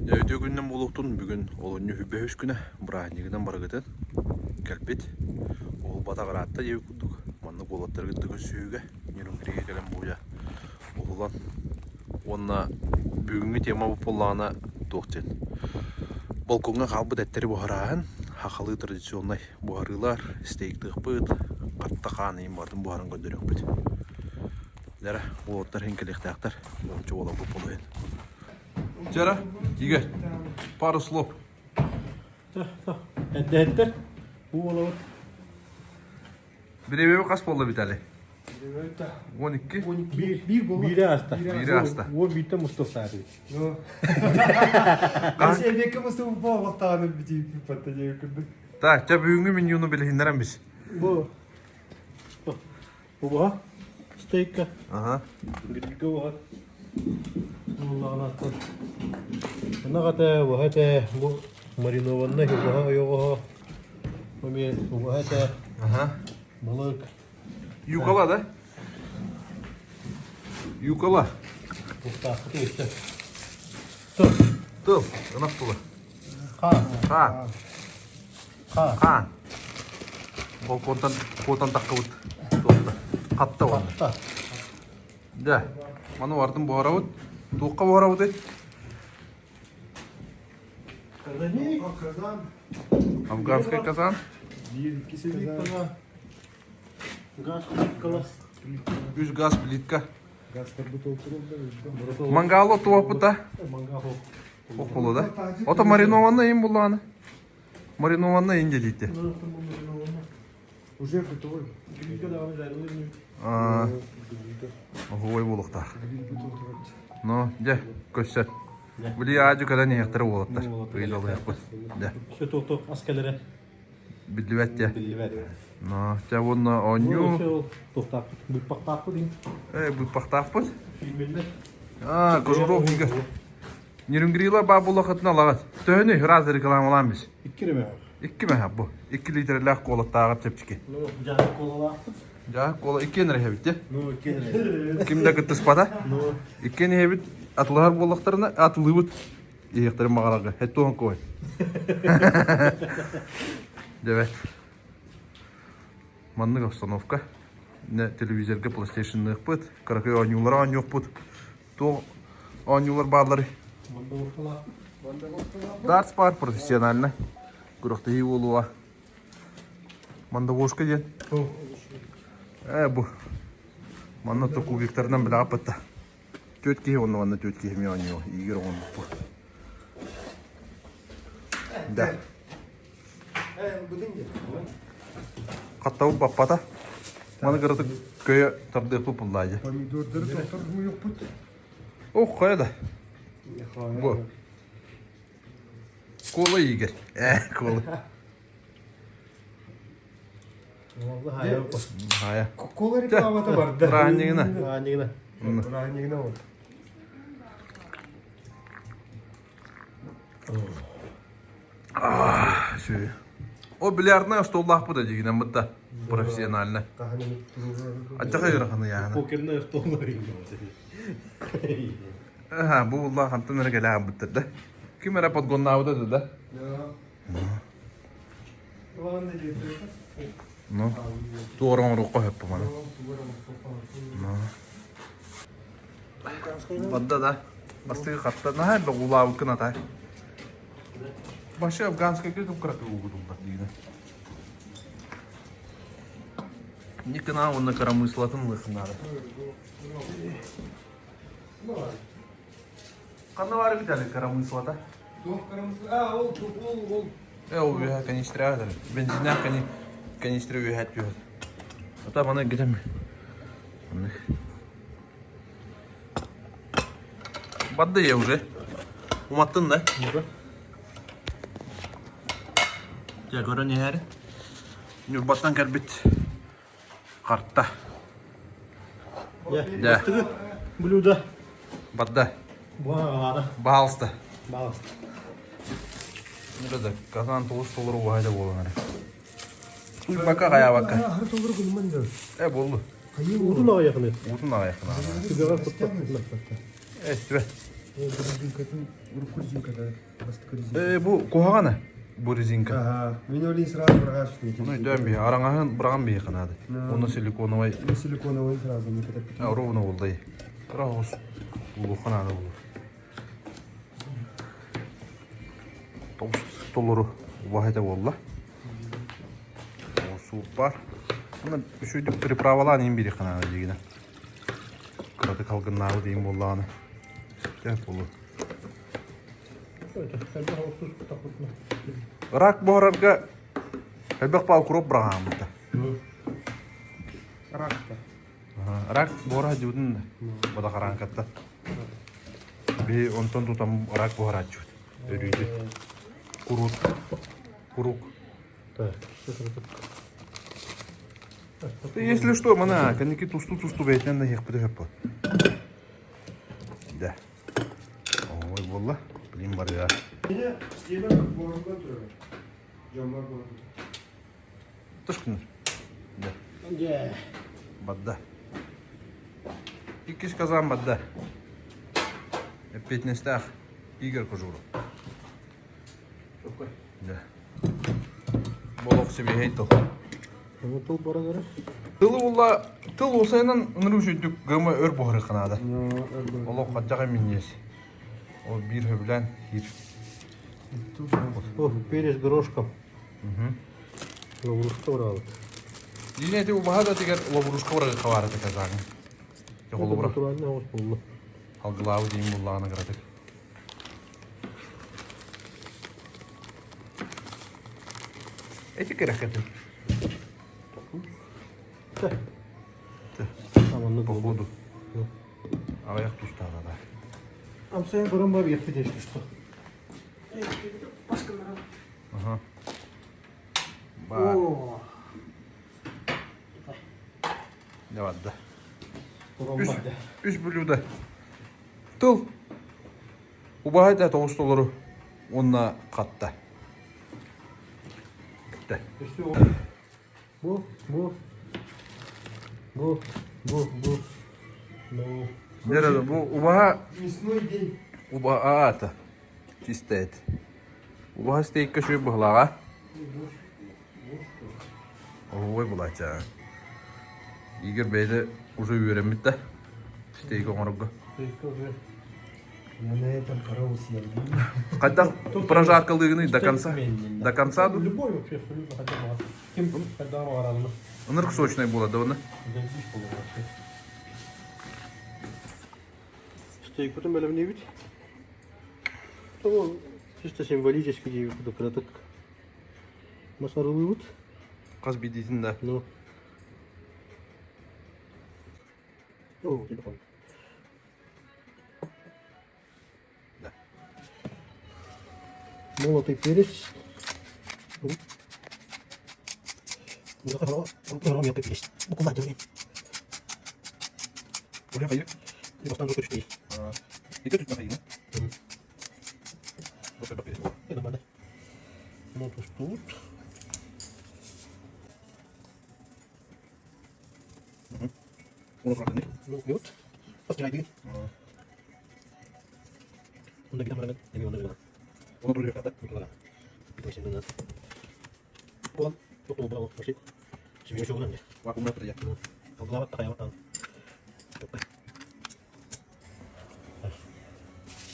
Дьэ, үтүө күнүнэн буолуохтун бүгүн олунньу үһүс күнэ бырааһынньыгынан барыгытын кэлбит уһулбатах ыраатта диэбит курдук маннык уолаттары кытта көрсүһүүгэ Нерюнгригэ кэлэн буойа уһулан уонна бүгүҥҥү темабыт буоллаҕына туох диэн балкоҥҥа хаалбыт эттэри буһарааһын сахалыы традиционнай буһарыылар стейктыахпыт хатта хаан иһин барытын буһаран көрдөрүөхпүт дьэ уолаттар иһин кэлиэхтээхтэр уонча уолаппыт буолуо Вчера, Игорь, пару слов. Эрдэһиттэр бу буолабыт. Бириэмэбит хас буолла Виталий? 12. Биир буолла. Биире ааста. Биире ааста. Уон бииртэн мустуохтаатыбыт. Эбиэккэ мустубут буолуохтааҕын битииппит диэбит курдук. Так, чэ бүгүҥҥү менюну билиһиннэрэн бис. Бу Убаһа стейка. Ага. Грильгэ убаһа. Буоллаҕына ынах этэ, убаһа этэ, бу маринованнай убаһа ойоҕоһо, эмиэ убаһа этэ, Ага. балык. Юкала, да? Юкала. Туохтаахпыт өссө. Тыл. Тыл, ынах тыла. Хаан. Хаан. Хаан. Хаан. Балконтан куотан таххыбыт. Туохта. Хатта уонна. Хатта. Да. Маны бардым буһарабыт. Туохха буһарабытый? Казани. Казан. Афганскай казан. Биир икки казан. Газ плиткала. Үс газ плитка. Газтарбыт олтурулда. Мангал оттубаппыт Мангал. Ох буолуо да. Ото маринованный им буллаҕына. Маринованный им диэти. Уже готовый. Оһуой буолуохтаах. Ну, дьэ, көрсөр. Били аадьы кэлэн иһиэхтэрэ уолаттар. Ыйыталыахпыт. Дьэ. Все туох ас кэлэрэ. Биллибэт дьэ. Биллибэт. Ну, дьэ уонна оонньуу. Туохтаахпыт? Быыппахтаахпыт. Э, быыппахтаахпыт. Фильмиллэр. А, кожуров Нерюнгрила баа буоллахытына алаҕыт. Төһөнүй ыраас рекламалаан бис. Икки эрэ Икки мэһэ бу. Икки литрэлээх куолаттааҕар чэпчэки. Ну, дьаһык куолалаахпыт. Дьаһык куола иккиэн эрэ иһэбит дии. Ну, иккиэн эрэ. Ким да кыттыспата. Ну. Иккиэн иһэбит, атылаһар буоллахтарына атылыыбыт. Иһиэхтэрин баҕарарга. Хеттуон кой. Дебет. Маннык обстановка. Телевизорга PlayStation-ныахпыт, кыракый оонньуулары оонньуохпут. Туох оонньуулар баалларый? Дартс баар профессионально. Күрэхтэһии буолуоҕа. Мандавошка диэн. Ээ бу. Манна то кубиктарынан билэҕэ Түөрт киһи уонна манна түөрт киһи эмиэ оонньуо. Игорь оҥорбуппут. Да. Хаттабыт баппата. Маны кыратык көйө тардыахпыт буллаа дьэ. Помидордары тохтор муйукпут. Ох, хайа да. Бу. Кола Игорь. Э, кола. Хайа. Кола рекламата барда. Бырааһынньыгына. Бырааһынньыгына. Бырааһынньыгына вот. Сү. О бильярднай остуоллаахпыт да дьигинэн бытта профессионально. Аччаха ыараханы яана. Покерный остуол Аха, бу буллаах хантан эрэ кэлэ хаалбыттар да. Ким эрэ подгоннаабыта да да. Ну, туора оҥоруохха сөп бу маны. Ну. Бадда да. Бастыгы хатта наһаа элбэх уулаабыккын атай. Вообще афганскайга кып-кыракый уугутуллар диигин. Никына уонна коромыслатын ылыахын наада. Ханна баар эбит али коромыслата? Туох коромысла? А, ол, ол, ол. Э, ол үөһэ канистрага дары. Бензиннээх кани канистра үөһэ түһэр. Ата маны гитем. Маннык. Бадды я уже. Уматтын да? Дьэ, көрөн иһээри. Ньурбаттан кэлбит харта. Дьэ. Блюдо. Барда. Буһаҕалаана. Баалыста. Баалыста. Да, казан толус толору уһайда буолан эрэ. Туйбакка хайаабакка. Ахыр толору гынман да. Э, буолду. Уутун аҕыйахыны. Уутун аҕыйахына. Түгэҕэр куттар. Э, түбэ. Резинкатын, урукку резинката, бастакы резинка. Э, бу куһаҕана бу резинка. Ага, меня олень сразу быраҕааш Ону өйдөөн биһи араҥаһын быраҕан биһиэхэ наада. Уонна силиконовай Ну, силиконовый сразу не катапит. ровно буоллай. Кыра оҕус улуха наада буолуо. Тоҕус толору убаһа этэ буолла. Сууп баар. Уонна үчүгэйдик приправалаан иһин биэриэххэ наада диигинэ. Кыратык алгыннаабыт иһин буоллаҕына. Дьэ буолуо. Рак буһарарга элбэх баал укроп быраҕааммыта. Рак-то. Рак буһара сылдьыбытын да бадахараанкатта. Биһи онтон тутан рак буһарааччыбыт. Өрүүтүн. Куруут. Курук. Если что, мана кэнники тустуу-тустуу бэйэтинэн да иһиэхпит өһөппө. Да. Ой, буолла. Блин, барыа. Тушкин. Да. Бадда. Иккис казан бадда. Эппиэтинэстээх Игорь Кожуров. Да. Болох сибиһэй тыл. Тыл баран эрэ. Тылы булла тыл усайынан ыныры үчүйдүк гыма өр буһарыхха наада. Олох хаддьаҕай минньиэс. Ол биир хөбүлээн хиир. О, перец горошком. Лаврушка быраабыт. Дьиҥэ ити убаһа да тигэр лаврушка бырагыкка баар этэ казаҕын. Холобура. Натуральный оҕус буолла. Алгылаабыт иин буллаҕына кыратык. Эти кэрэхэтин. Походу. Аҕыйах тустаах да. Амсайын көрөн бар еппит если что. Ага. Бар. Не барда. Үс, үс блюдо. Тыл. Убаһа этэ тоҕус толору уонна хатта. Бүттэ. Бу, бу, бу, бу, бу. Ну. Дьэ, бу убаһа Мясной день. Убаһа аата. Чисто эт. Убаһа стейкка үчүгэй быһылааҕа. Оһуобай булааччы. Игорь бэйэтэ уже үөрэммит да стейк оҥорорго. Я на этом корову съел. Хайдах прожаркалыыгыный до конца? До конца ду? Любой вообще абсолютно хотя бы. Ким когда баҕарарына. Ынырык сочный буолар да уонна. Заебись буолар вообще. Стейкутун бэлэмниибит. Ол чисто символически диэбит курдук кыратык мас арылыыбыт. Хас биирдиитин да. Ну. О, телефон. Да. Молотый перец. Тут.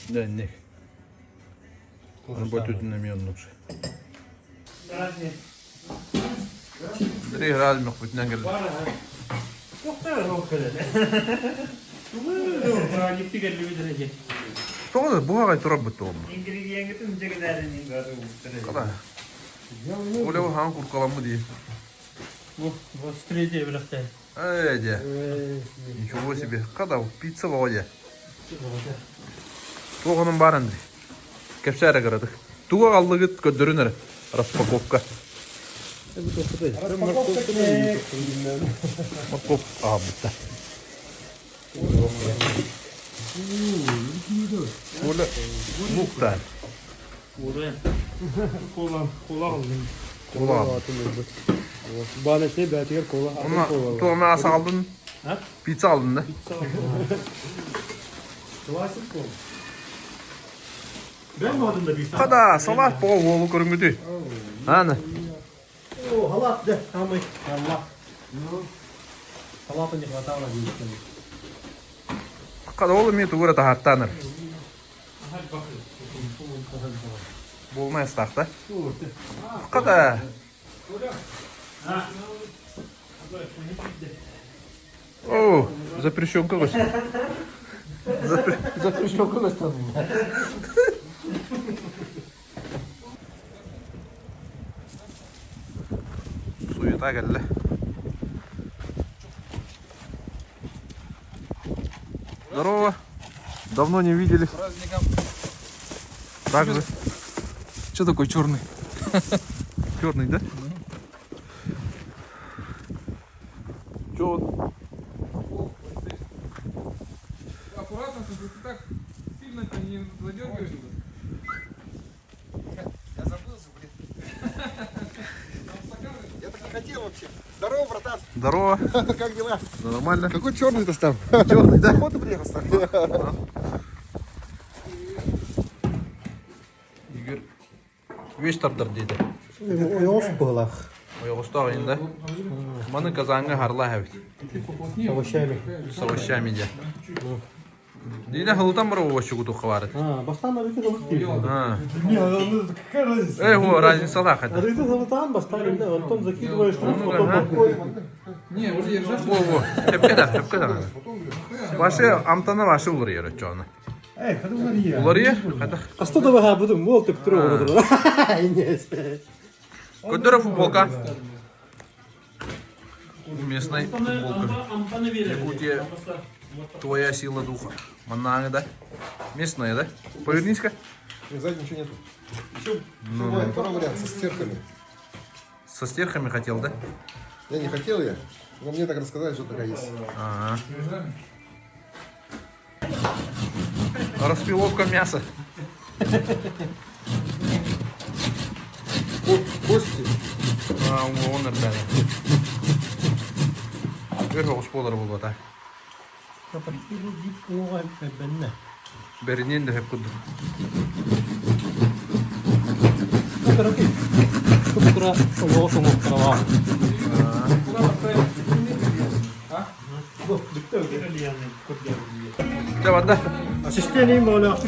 Дэнник. Работают на мион Андрей Градимов бүтүнэн кэллэ. Тоҕо да буһаҕай турарбыт туолма. Кала. Оля хаан куркаламмы дии. Эй, дьэ. Ничего себе. Хата, пицца баҕа дьэ. Туох онон баар Андрей? Кэпсээ эрэ кыратык. Тугу аҕаллыгыт көрдөрүн эрэ. Распаковка. Моркуоп аҕалбыттар. Оля луктаан. Кола, кола алдым. Кола. Баночный бээтигэр кола, атын Онно кола. туох ас аҕаллын? А? Пицца алдын да? Пицца алдым. Классик кола. Хада, салат по уолу көрүҥүтүй. Аны. О, халат да, самый. Аллах. Ну, салата не хватало дейсің. Хада ол эмиэ тугу эрэ таһааттаанар. Буолмай астаах да? Хада. О, запрещенка көстөн. Запрещенка көстөн. Суета кэллэ. Здорово. Давно не виделись. Праздником. Так же. Что такой черный? Черный, да? Че он? Аккуратно, чтобы ты так сильно-то не задергаешь. Я забылся, блин. Я так не хотел вообще. Здорово, братан. Здорово. Как дела? Да нормально. Какой черный-то стал? Черный, да? Охота приехал стал. Игорь үөс тардар диэтэ. Ойоҕос быһылаах. Ойоҕостоох иһин да? Маны Казаҥҥа харлаах эбит. С овощами. С овощами дьэ. Диинэ хылытан барар овощу кутуохха баар этэ. А, бастаан арыты ылык диир. А. Не, ну какая разница? Эй, во, разницалаах этэ. Арыты ылытаан бастаан инде, онтон закидываешь Ну, потом ага. морковь. Не, уже держать. Во, во, сөпкө да, сөпкө да. Башы амтана башы уларыйар оччоҕуна. Эй, хады уларыйа. Уларыйар, хата. Хаста да баһаабытым, уол төптөрө олорор. Көтөрө футболка. Местной футболка. Якутия, твоя сила духа. Маннааҥы да? Местная, да? Повернись-ка. Сзади ничего нету. Еще бывает второй вариант со стерхами. Со стерхами хотел, да? Я не хотел я, но мне так рассказали, что такая есть. Ага. Распиловка мяса. Кости. А, он эрдэҕэ. Өр оҕус буолар буолбата. Бэриниэн да сөп курдук. Дьэ барда. Ассистент буолуох.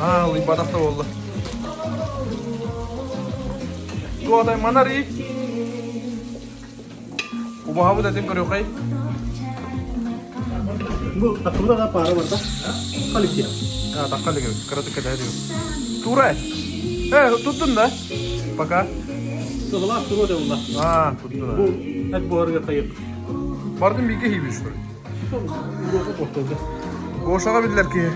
Аа, лыйбатах да буолла. Туотай манар и. Убаһабыт этин көрүөхэй. Бу такымда да пара бар да. Халик А, тахха илик кыратык кэтэһэ Тура. Э, туттун да? Пока. Сыллаах туруо да булла. А, туттун. Бу эт буһарга тайык. Бардым бииргэ хийбиш тур. Гошаҕа биллэр киһи.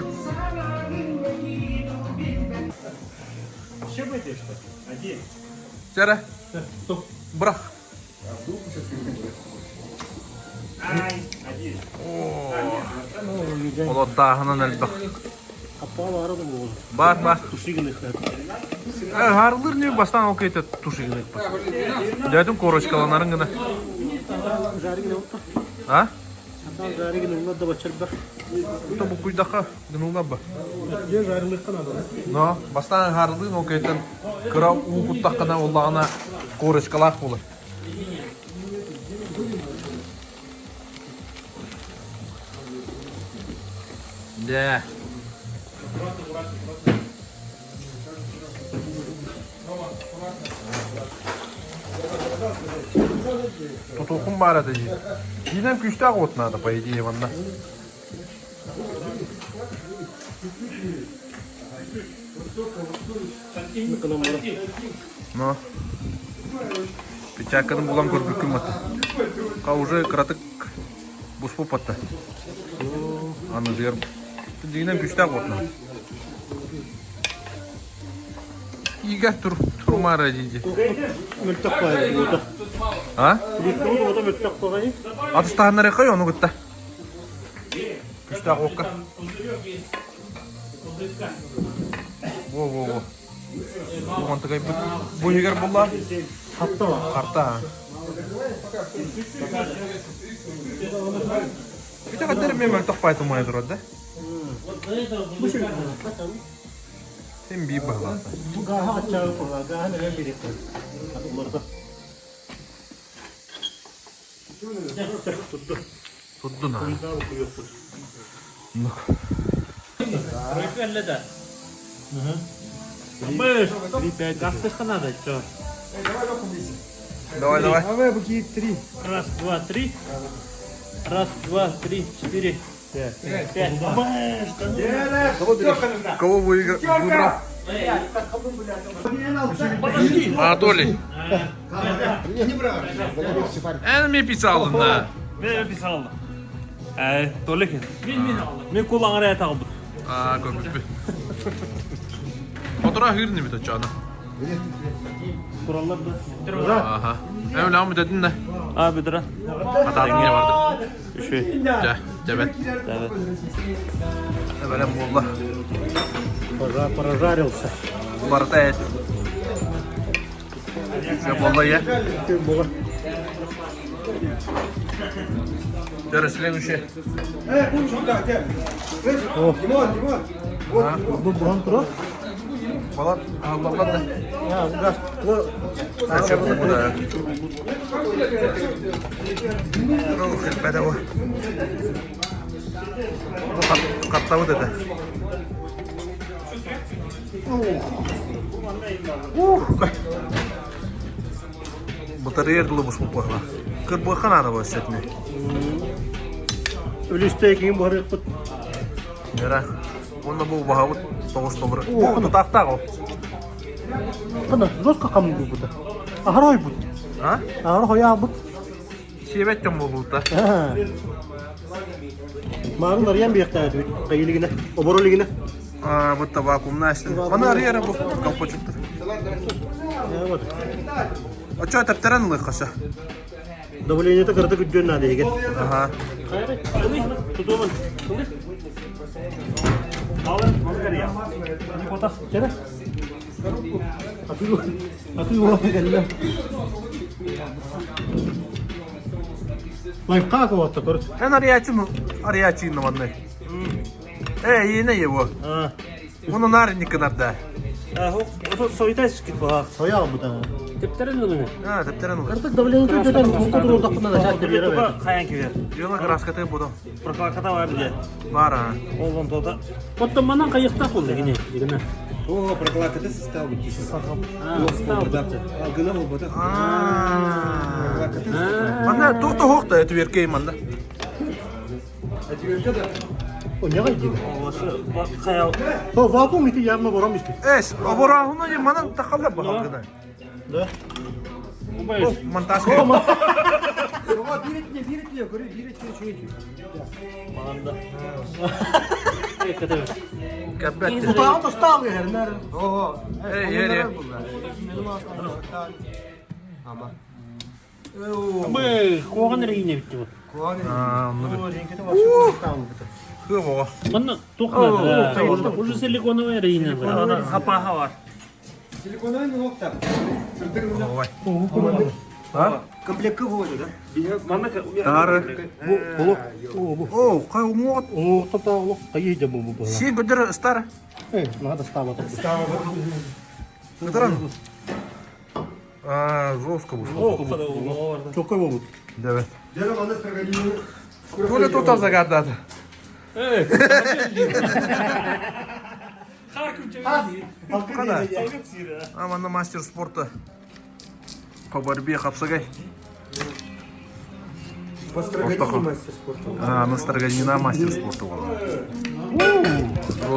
Чэрэ. Бырах. Олоттааһынан элбэх. Бар, бар. Харылыр не бастан ол кейте туши гынык Дядым корочкаланарын гына. А? То букуйдаха гынулна ба. Но бастан харылын ол кейтен кыра уу куттаххына оллаҕына корочкалаах буолар. Дьэ. Тутуохум баар этэ дии. Киинэн күүстээх уот наада, по идее, манна. Но печатканы булан көрбүккүн батта. Ка уже кыратык буспуп батта. Аны дигэр дигинен күүстээх уот наада. Игэ тур турмара дии. Мөлтөх баҕайы уота. А? Ликтыбыт уота мөлтөх баҕайы. Атыстаһаннарыаххай ону кытта. Күстээх уокка. Во-во-во. Уонтагайбыт бу иһигэр булла. Хатта ма? Харта. Ити хаддар мен мөлтөх баайтымай турар да. Син биир баһылаахтар. Бу гааһа аччаабыт буолла. Гааһын эбэн биэриэхтэрэ. Уларыта. Турду. Турдун аа. Тройка эллэ да. Быш, гастышка надо, чё? Давай, давай. Давай, быки, три. Раз, два, три. Раз, два, три, четыре, пять. Быш, да ну. Кого выиграл? Выбрал? Анатолий. Эн мне писал, да. Мен писал. Э, Толик. Мен мен алдым. Мен кулаңара эталбыт. Аа, көрбүппүт. Отура хырны бит очоно. Кураллар да. Аха. Эм лам дедин да. А, бедра. Хатаатын барды. Үшүй. Дьэ, дьэбэт. Дьэбэт. Бэлэм буолла. Прожарился. Барыта эт. Все буолла я. Теперь следующее. Димон, Димон. Бу буһан турар. Балат, аллалар да. Газ. Зачем куда? Ну, ребята, вот. Хатта вот это. Ух, Батарея дылы бушпут буолла. Кырбыаха наада буолла сэтини. Үлүстэй киин буһарыахпыт. Нера. Уонна бу убаһабыт тоҕус тобур. Бу тутаахтаах ол. Хана, жестко хаммыт Аһара ойбут. А? Аһара хойаабыт. Сиэбэт дьон буолбута. Маарын арыйан биэхтээбит. Кайылыгына, оборолигина. А, вот вакуумная астын. Маны арыйара бу колпачуктар. Вот. Очо тэптэрэн ылыахха Давлениета кырата күддүөн наада егер. Ага. Тутумун. Кere. Атыы атыы уота кэллэ. Лайфхак уотта көр. Эн арыйааччы арыйааччы манны. Э, иинэ его. Уну нарынник гынарда. Сойта скит ба. Соя бутан. Тептерин ылыны. А, тэптэрэн ылыах. Кыртык давление күддүөн муку туруордахпына да чат бере. Хаян кибер. Дьыла краскаты буду. Прокладката бар бile. Бар а. Олон тота. Оттон манан кайыктак болду кини. Дигене. О, прокладката состав бит. Алгына болбата. Манна туох туох да этүеркей манна. О, не гайди. Хаял. О, вакуум ити явно бором испит. Эс, оборахуна же манан тахалла бахалгына. Да. О, монтаж. Бирет не, бирет не, көрі, бирет не, чуйте. Манда. Кәтебе. Кәпәт. Утаҕын тостаал гэрнэр. Ого. Эй, эй, эй. Ама. Бы, куоган рейне битти бу. А, ну Хыво. Манна тухна. Уже силиконовая рейне. Хапаха бар. Силиконовый нокта. Ой. Комплектка вводят, да? Манна Тары. Бу олох. О, кай умот. Олохтон олох кайы да бу бу. Син көдөр стар. Э, надо става тут. Көдөрөн. А, жестко вышло. Чокой болбут. Давай. Делом аны строгонину. Коля тут загадады. Кана? А, манна мастер спорта. По борьбе хапсагай. По строганине мастер спорта. А, на Старганина мастер спорта ол.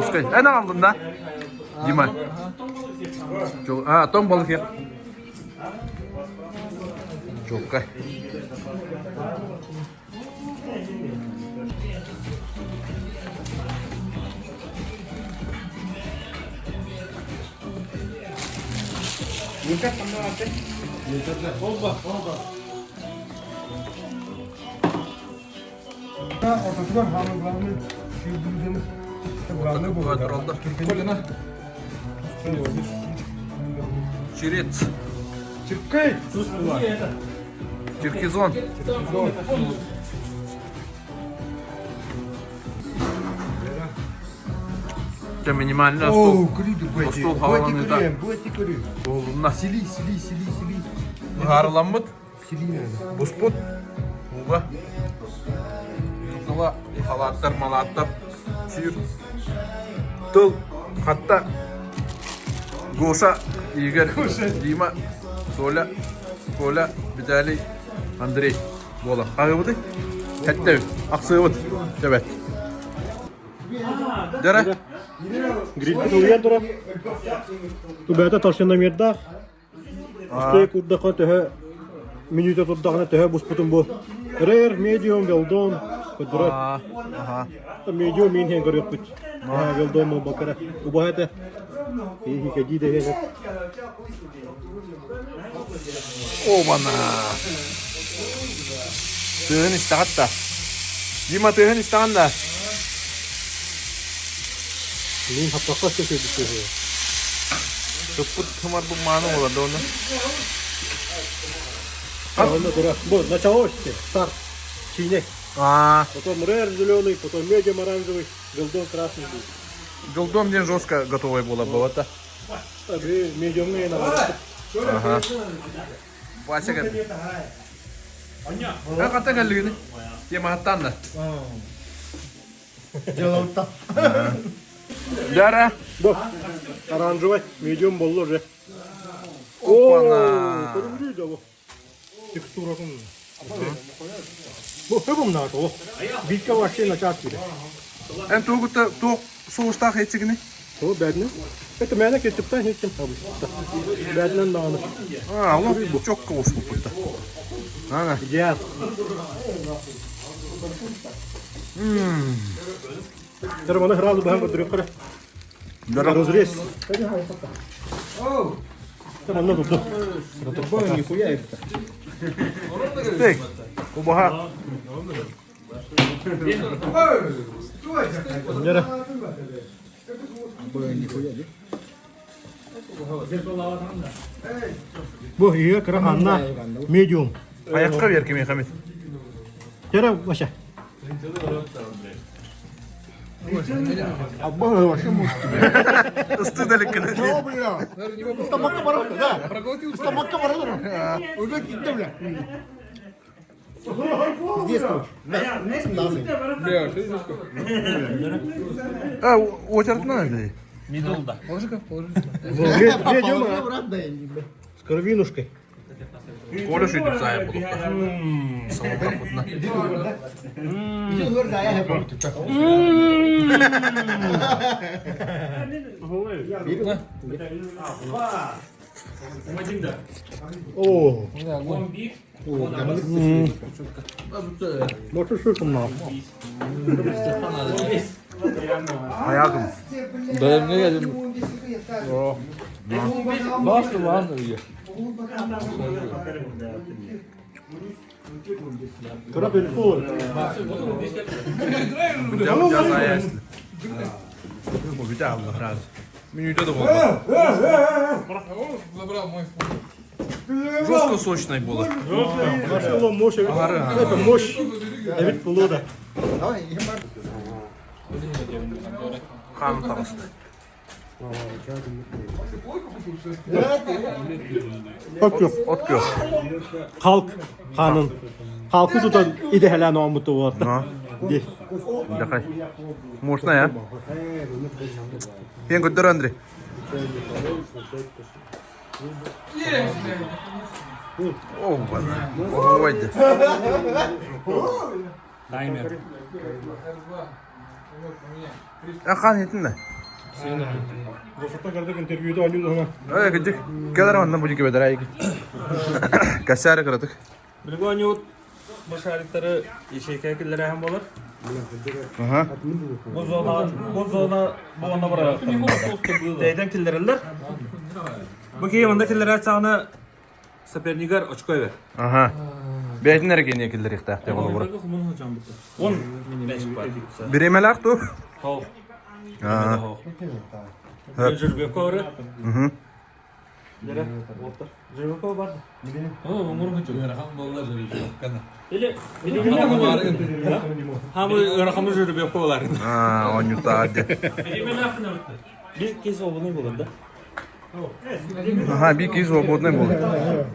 Жестко. Эн алдын да? Дима. А, том балык я. Жокка. Ортотугар хамы главный. Шүрдүрдүн. Главный бу. Черец. Чиркай. Черкизон. Дьэ минимальный остуол. Остуол хааланыыта буолунна. Сили, сили, сили, сили. Быһаарыламмыт, Сили. буспут ууга вилкала, халааттар, малааттар, сүүр, тыл, хатта, Гоша, Игорь, Дима, Толя, Коля, Виталий, Андрей буолар. Хаһыыбытый? Сэттэ ахсыыбыт. Төбөт. Дьара. Гриль улуйан турар. Тубята толщиномердаах. Стейк курдахха төһө мүнүүтэ турдаҕына төһө буспутун бу. Rare, medium, well done. Көрдөрөр. Medium мин иһэн көрүөхпүт. Well done буолбаккара. Убаһа этэ. Иһикэдии да иһэ. Обана! Тыаһын истэҕит да? Дима тыаһын истэҕин да? Мин хаппахха сөсөйбүт тыаһы. Сыппыт хымарбыт мааны буолар да онно. Онно тура. Бу началось старт. Синий. А, Потом rare зеленый, потом medium оранжевый, well done красный будет. Well done диэн жестко готовый буолар буолата. Медиумҥа эн Аха. Вася кэлли. Хата кэллигини. Темаһаттан да. Дело Дара. Бу оранжевый медиум боллу уже. Опана. Көрүлүү да бу. Текстуратын. Бу хөбүм наата ол. Бикка вообще начаас киирэ. Эн тугута туох соустаах этигини? Ол бэдинэ. Это мээнэ кетчуптан хиттим табыста. Бэдинэн даҕаны. А, ол чокко успуппутта. Ана. Идеал. Тэр маны сразу баһан көрдөрүөххэ. Разрез. Там онно турду. Нихуя это. Стейк. Убаһа. Нера. Бу ийэ кыра ханна медиум. Айакка бер кими хамит. Тера вообще. Абба вообще может. Ысты далеккин. бля. Стамакка барат, да. Стамакка барат. Уже китте, бля. Здесь, короче. 17. А, очередь надо. Мидулда. Положи-ка, положи. Медиум Брат, да, бля. с кровинушкой. Коля шүйтүп сайын булукта. Самопутна. О. Может, что там Аягым. Бэлэмҥэ кэлим. Баас баас үйе. Кыра телефон. Бу бүтэ алла раз. Мүнүүтэ да буолла. Забрал мой фон. Жестко сочный было. Машина мощь. Это мощь. Эбит булуда. Хан таҕыста. От күөх. От күөх. Халк хаанын. Халкы тутан идэһэлээн оонмуту буолла. Ди. Дахай. Можно, я? Пен көттөр Андрей. О, бана. Ой, да. Таймер. А хан етін да. Босата кырдык интервьюда аню дана. Ой, кыдык. Келер оннан бу жеке бедер айык. Кассары кыратык. Билгу анют бу шариктары ячейка киллерәһен болар. Ага. Бу зона, бу зона бу онна барар. Тәйдән киллерелләр. Бу кей монда киллерә сагына сопернигар очко бер. Ага. Бәйтін әрген екілдер иқтақ деп олы Он бәш бар. Биремелақ ту. Хол. Ага. Жүрбек көрі. Дere, уоттар. Жеребьевка бар. Ыарахан буолла жеребьевканы. Или Хамы ыарахамы жеребьевка болар. Аа, оонньуутаа дьэ. Bir kez свободный болар да. Ага, би киһи свободный буолар.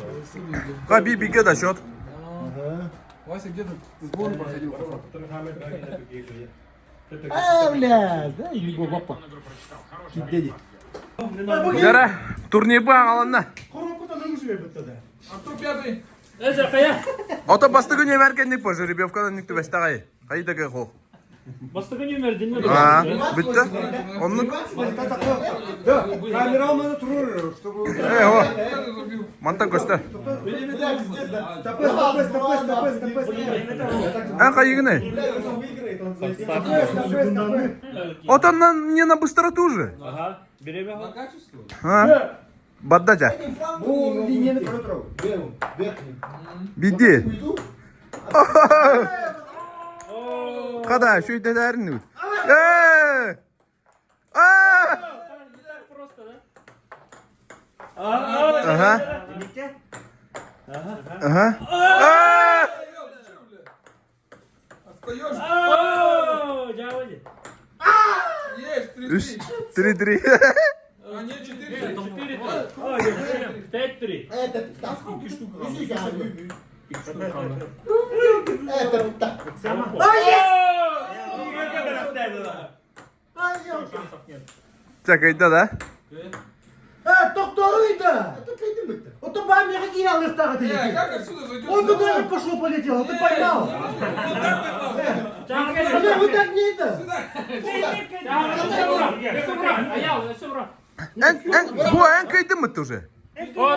Ха, би бигэ да счет. Вася где-то сборы проходил. А, бля, да, его папа. Кидеди. Дара, турнирга аҕаланна. А кто пятый? Эже кая. Ото бастыгы нөмер кэнник по жеребьевкадан нүк түбэстэҕэй. Хайдага хох. Бастыгы нөмер динне. Аа, бүттэ. Оннук. Да, камера у нас турur, чтобы... Э, о. Мантан көстө. Тапес, тапес, тапес, тапес, тапес. Эн хайыгыны? Тапес, тапес, тапес. Отоннан не на быстроту же. Ага. Береме. На качество? А? Бадда жа. Бу линияны көрө турар. Биди. Када, шүйдедәрин. Э! А! Просто, да? Ага. Ага. А! Отстаешь? О, жабыды. Есть, три Үс, три три. А не, четыре. 4 5 3. Это Это так. Чакайда да? Э, тохторуй да! Вот он вам не какие Э, как отсюда зайдешь? Он туда же пошел полетел, а ты поймал. Бля, вы так не это. Эн, эн, бу эн кыйдымыт уже. Ну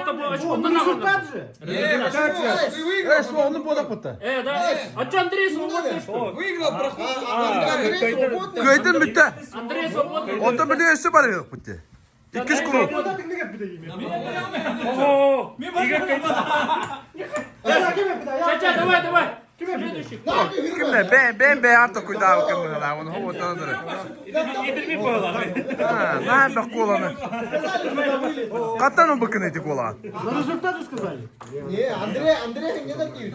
результат же. Не, почему? Ты выиграл. Э, словно бода пыта. Э, да. А что Андрей свободный? что? Выиграл проход. Кыйдым бүтті. Андрей свободный. Онда біле өсі бар еді бітті. Иккис куру. О, Чача, давай, давай. Следующий. Кимне, бен, бен, бен артық куйдау кимне, да, оны хоп отаныр. А, на бак коланы. Каттан ол быкын эти кола. На результат же сказали. Не, Андрей, Андрей не такие.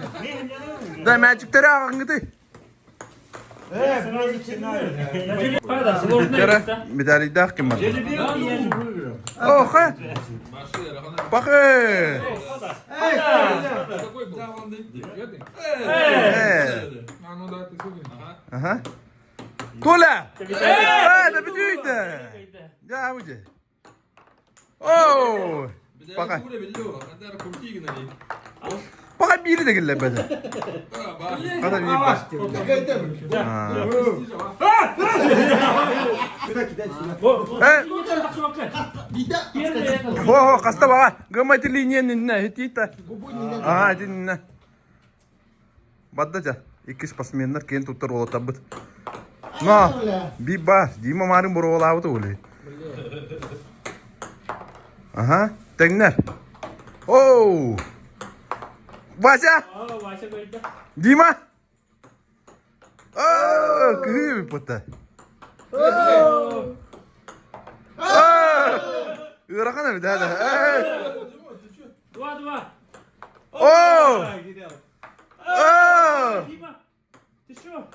Да, мәчиктери ағыңды. Правда, сложный. Кара, медалидах ким бар. Оха. Бақы. Какой был? Девятый? Э. А, ну да, ты судья. Ага. Толя! Э, да бүтүйді. Да, бүді. Оу. Бақа. Бақа бири де келле бәді. Қада бири бар. Э, хо, хо, қаста баға. Гымайты линияны нә, хетейті. Ага, этиннэ. Бадда жа. Икки спортсменнер кеин туттар олатабыт. Но, би бар. Дима марын буруолаабыт ули. Ага, тэҥнэр. Оу! Вася! Вася говорит, да. Дима! Оо, кыһыы пыта. Ыарахан эбит, да, да. 2-2. Оо! Оо! Дима, ты что?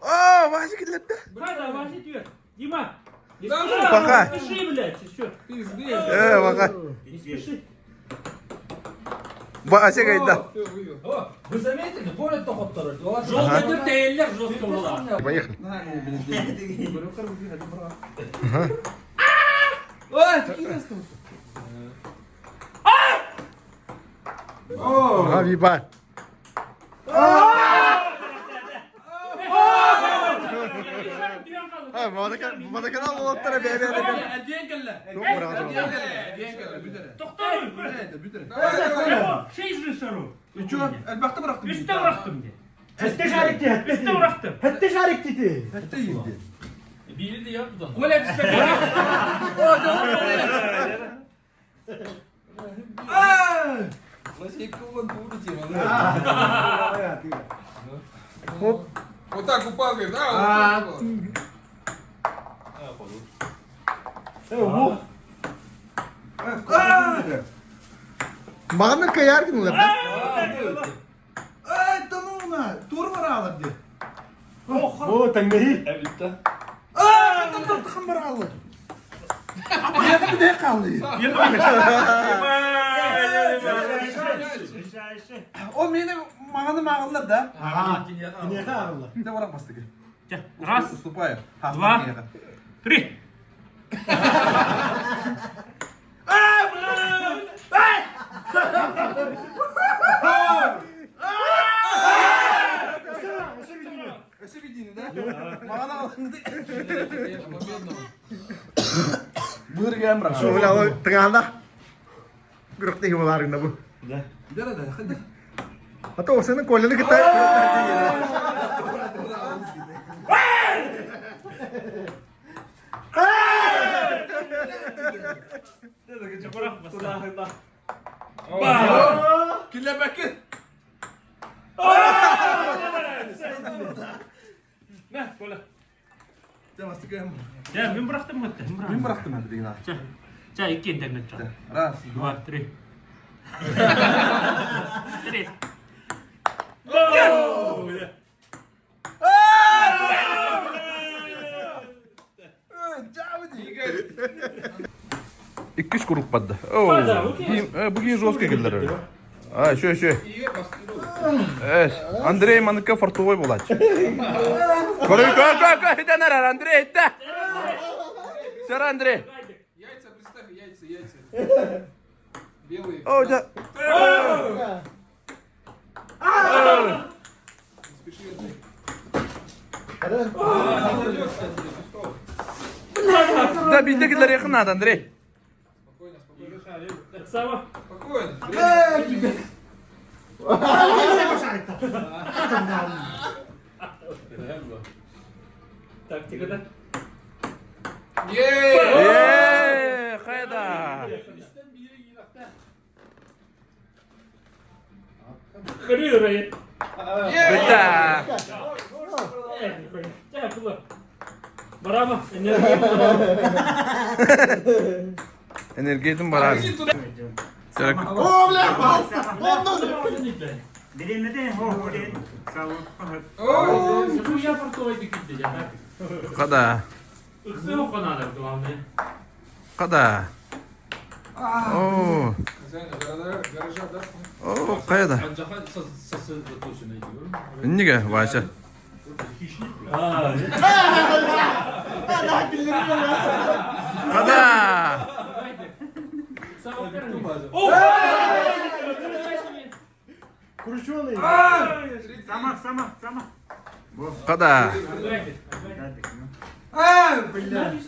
Оо, Вася киллэрдэ. Када, Вася тебе. Дима, не Да, спеши, Пока. не спеши, блядь, ты что? Пиздец. Э, бака. Не спеши. Вася кайда. Все, вывел. Вы заметили, поле тохоттор. Желтый тейлер жестко была. Поехали. Ага, виба. Мадаканал олоттара бэбэ. Шесть же шару. И чё? Элбахты бырахтым. Үстэ бырахтым де. Хэтте шарик ти, хэтте. Үстэ бырахтым. Хэтте шарик ти ти. Коля түспе. Вот так упал, говорит, а, вот так упал. Маҕаннар кыайаар гыналар да? Эй, тонуна, тур бараалар дии. О, тэҥнэһии. Эбитте. Аа, таххан бараалар. Яка бідэ хаалыы. Ол мені мағаны мағылар да. Киниэхэ ааҕыллар. Де барақ бастығы. Раз, Уступаю. два, три. Өсө видини да? Мағаны алыңды. Быр гәм бірақ. Тыҥаана күрөхтеһи буолаарыҥна бу. Да, да, ходи. А то осыны Коляны кытта Килебәки. Мә, Коля. Дә, Дьэ, мин бырахтым өттө. Мин бырахтым әлі деген. Чэ, чэ, икки интернет чэ. Раз, Два, три. Три. Иккис куруук барда. Да, Бу киһи жестко кэллэр. А, еще, еще. Эс, Андрей маныкка фартовой буолааччы. Көрүй, көр, көр, көр, хитэн эрэр, Андрей, иттэ. Сэр Андрей. Яйца, представь, яйца, яйца. Белые. О, да. Не спеши, Андрей. Да, биирдэ кэллэр якын надо, Андрей. Спокойно, спокойно. Сава. Спокойно. Тактика да. Е! Э, хайда. Көрү Бүттэ. Чэ, кула. Браво. Энергия. Энергетин барар. О, бля, пожалуйста. Я фартовый дикий Када. Ыксы оконада, главное. Када. О, Хозяин гаража даст? о, кайда. Анжахан сосредоточенный diyorum. Инниге, Вася. А, Када. Сава. Крученый. Када. А, бля.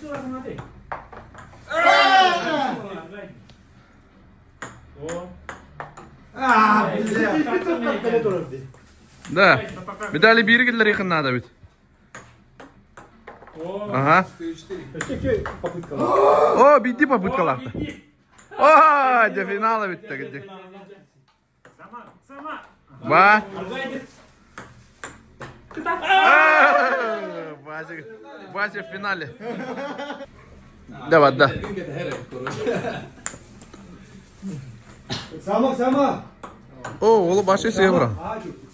А, бля. Да. Медали биир кэллэр якын надо бит. Ага. Өссө попытка. О, биирдии попыткалаахта. О, дьэ финала бүттэ кырдьык. Ба. А, Вася, Вася в финале. Давай, да. Сама, сама. О, ол башы севра.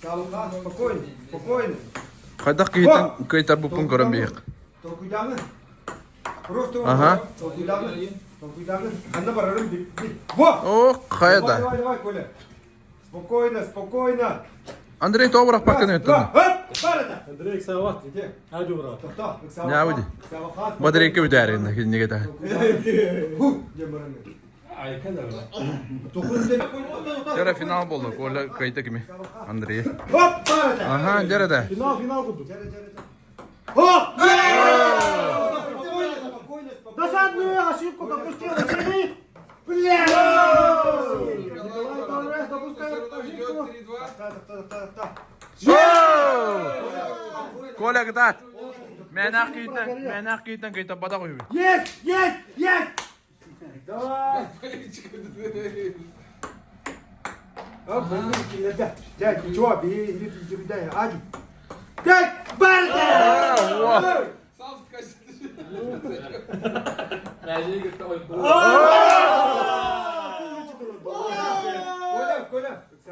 Спокойно, спокойно. Хайдах киһитин кыайтарбыппын көрөн биһик. Толкуйдаҥын. Просто Ага. толкуйдаҥын. Толкуйдаҥын. Ханна барарын бил. Во! О, Давай, хайда. давай, давай, Коля. Спокойно, спокойно. Андрей тобрах Раз, пакын два, өттүн. хоп, барыта. Андрей Сава. Где? Адю брат. Тохто, ыксаба. Нябыди. Ыксаба хас. Батарейка бүтәрин киниге та. Ху, дем бараны. Тохун дем. Жара финал болду. Коля кайта кими? Андрей. Хоп, барыта. Ага, жара да. Финал, финал курдук. Жара, жара, жара. Хоп! Спокойно, спокойно, спокойно. Досадную ошибку допустил Василий. Бля! Николай Торрес допускает ошибку. 3-2. Так, так, так, так. Коля кытаат. Мэнах кийтен, мэнах кийтен кайта бада койбу. Есть, есть, есть! Давай. Оп, да, дядь, ничего, бери, бери, бери, дай, аджу. Так, барыта! Сам скажи.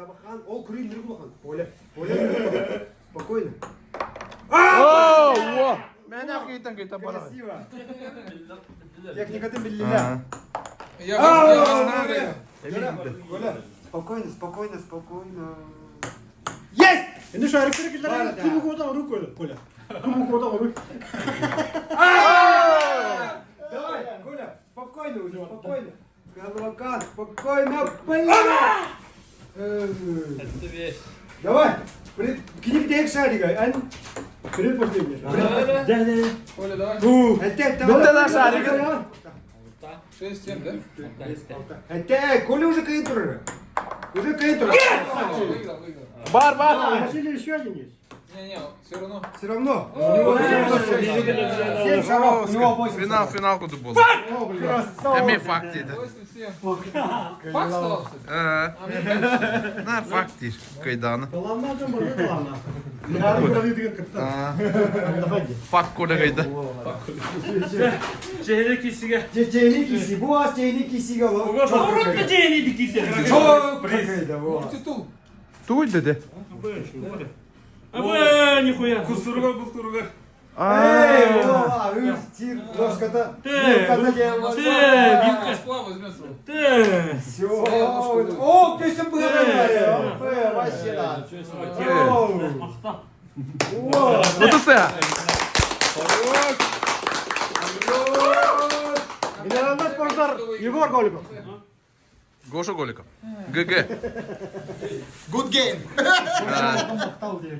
Кабахан, ол күрүн нүрүк улахан. Оля, Оля, спокойно. Мэн ахийтан кыйта бара. Красиво. Техникатын биллилер. Я вас, я вас выиграю. Оля, спокойно, спокойно, спокойно. Есть! Енді шариктері келдер. Кубок одан рук Коля. Коля. Кубок одан рук. Давай, Коля, спокойно уже, спокойно. Головакан, спокойно, блин! Давай, кинь где шарика, ан. Предпоследний. Да, да, да. Коля, давай. Это, Бутта шарик. 6-7, да? Это, Коля уже каитур. Уже каитур. Выиграл, выиграл. Бар бар. Василий еще один есть. Не-не, все равно. Все равно. У него 7 шаров, у него 8. Финал, финал куду болду. Эми факт деди. 8-7. Факт стал, кстати. На факт дир. Кайданы. Главное, там было главное. Факт коля кайда. Чехine kişiye. Чейни киси, bu az чейни киси гало. Урут да чехine dikisi. Çok kakaydı bu. Титул. Туй деди. Абы нихуя. Кустурга кустурга. Эй, о, үс, тир, ложката. Вилката Те, вилка. Москва возьмет свою. Те. Все. О, песня была. Вообще да. Отуса. Генеральный спонсор Егор Голиков. Гоша Голиков. ГГ. Good game. Мактал деген.